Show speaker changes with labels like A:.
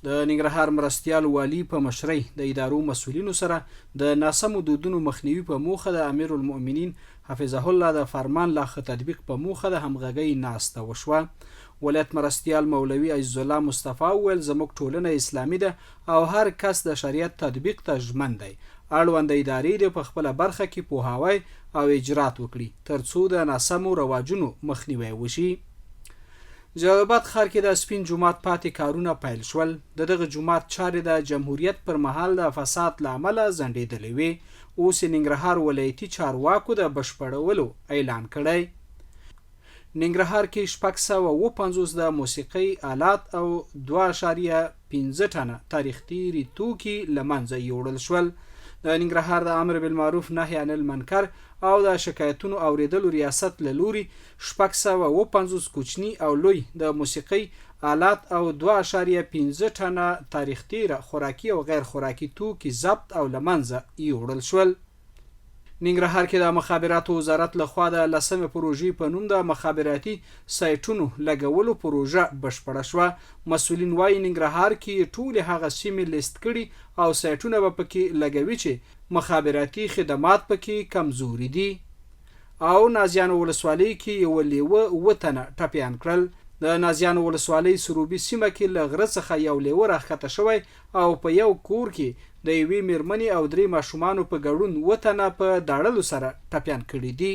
A: د ننګرهار مرستیال والي په مشرۍ د ادارو مسؤلینو سره د ناسمو دودونو مخنیوي په موخه د امیرالمؤمنین حفظه الله د فرمان لا ښه تطبیق په موخه د همغږۍ ناسته وشوه. ولایت مرستیال مولوي عزیزالله مصطفی وویل، زموږ ټولنه اسلامي ده او هر کس د شریعت تطبیق ته ژمن دی، اړونده ادارې دې په خپله برخه کې پوهاوی او اجرات وکړي، ترڅو د ناسمو رواجونو مخنیوی وشي. جلال اباد ښار کې د سپین جومات پاتې کارونه پیل شول. د دغه جومات چارې د جمهوریت پر مهال د فساد له امله ځنډېدلې وې. اوس یې ننګرهار ولایتي چارواکو د بشپړولو اعلان کړی. ننګرهار کې 657 د موسیقۍ آلات او 2.5 ټنه تاریخ تېري توکي له منځه یوړل شول. د ننګرهار د امر بالمعروف نهی عن المنکر او د شکایتونو اورېدلو ریاست له لوري 657 کوچني او لوی د موسیقۍ آلات او 2.5 ټنه تاریخ تېره خوراکي او غیر خوراکي توکي ضبط او له منځه یوړل شول. ننګرهار کې د مخابراتو وزارت له خوا د لسمې پروژې په نوم د مخابراتي سایټونو لګولو پروژه بشپړه شوه. مسؤلین وايي، ننګرهار کې یې ټولې هغه سیمې لیست کړي او سایټونه به پکې لګوي چې مخابراتي خدمات پکې کمزوري دي. او نازیانو ولسوالۍ کې یوه لیوه اووه تنه ټپیان کړل. د نازیانو ولسوالۍ سروبي سیمه کې له غره څخه یو لیوه راښکته شوی او په یو کور کې د یوې میرمنې او درې ماشومانو په ګډون اووه تنه په داړلو سره ټپیان کړي دي.